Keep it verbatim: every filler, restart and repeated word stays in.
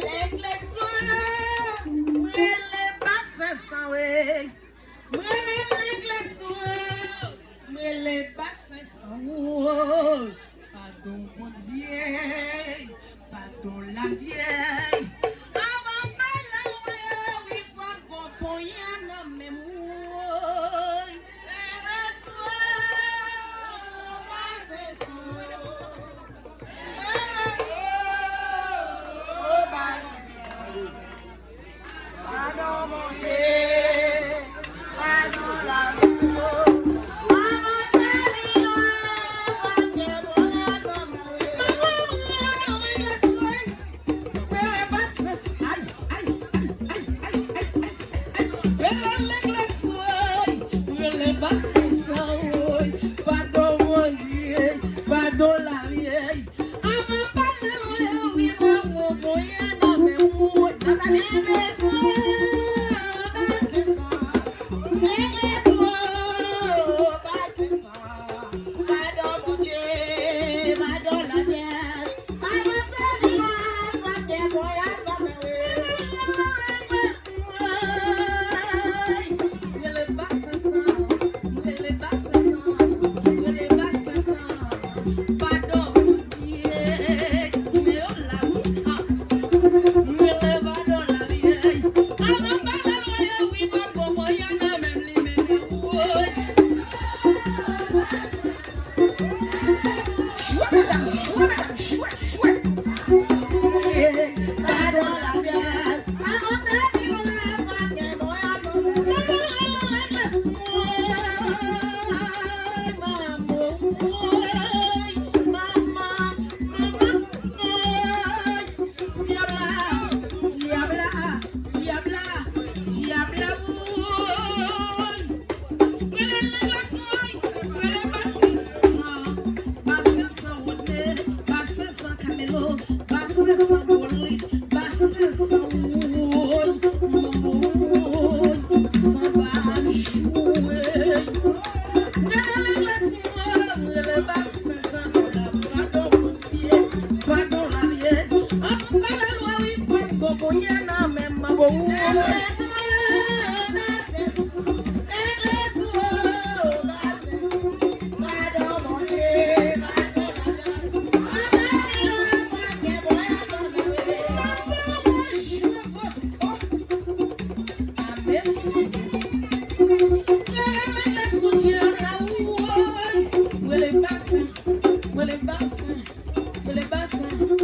Legliz, mwen rele Basen San, wi. Mwen rele legliz, mwen rele Basen San, wi. Padon, Bondye, padon, lavye. Avan m pale lwen, wi, fò m gon ponyen nan men m, wi. Rele legliz, woy, rele Basen San, woy, padon, Bondye, padon, lavye. Avan m pale lwen, wi, mwen, mwen, mwen, nan men, woy, legliz, woy, Basen San, legliz, woy, Basen San. Padon, Bondye, padon, lavye. Avanse vin lwen, fòk gen mwen atò men wi. Rele Basen San, rele Basen San, rele Basen San. Padon, Bondye, men yo la wi. Rele padon, lavye. Avan m pale lwen, wi, padon, mwen nan men li, men, men, woy. Jwe, medam, jwe, medam, jwe, jwe. Padon, lavye. Dyab la, dyab la, dyab la, dyab la, woy. Rele legliz, woy. Rele Basen San, Basen San, Wodne, Basen San, Kamelo, Basen San, Golit, Basen San, woy, woy, sanba jwe. Rele legliz, woy, rele Basen San, padon, Bondye, padon, lavye. An pale lwen, wi, pran gon ponyen nan men m, manbo, woy. Rele Basen, rele Basen, rele Basen.